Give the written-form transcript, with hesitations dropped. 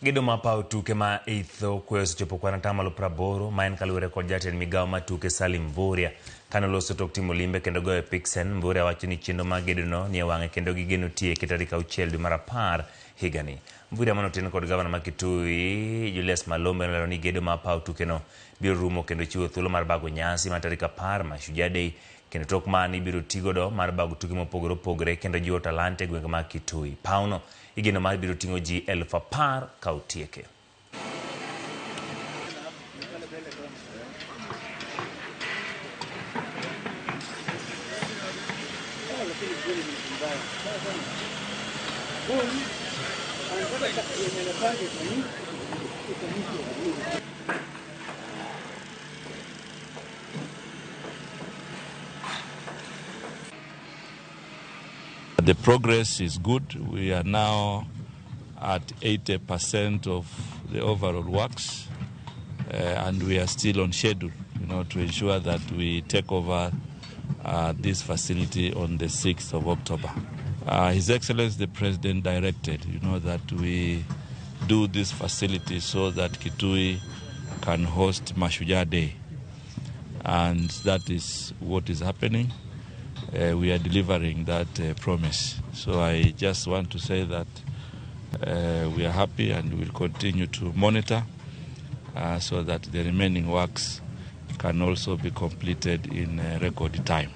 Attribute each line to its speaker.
Speaker 1: Gedo ma paw tuke ma Eitho Kwe osechopo kwan atamalo 80 ma en kaluwore kod jatend migawo mar tuke Salim Mvurya. Kane oloso tok timo limbe kendo goyo piksen, Mvurya wacho ni chenro mar gedono nie wang'e kendo gigeno tieke tarik 6 dwe mar 10 higani. Mvurya mane oten kod gavana ma Kitui Julius Malombe nolero ni gedo mar paw tukeno biro rumo kendo chiwo thuolo mar bago nyasi mar tarik 10 Mashujaa Day kendo tok mano ibiro tigodo mar bago tuke mopogore opogore kendo jiwo talanta e gwenge mag Kitui. Pawno igeno mar biro ting'o ji 10,000 ka otieke.
Speaker 2: The progress is good. We are now at 80% of the overall works, and we are still on schedule, to ensure that we take over this facility on the 6th of October. His Excellency the President directed, that we do this facility so that Kitui can host Mashujaa Day, and that is what is happening. We are delivering that promise. So I just want to say that we are happy and will continue to monitor so that the remaining works can also be completed in record time.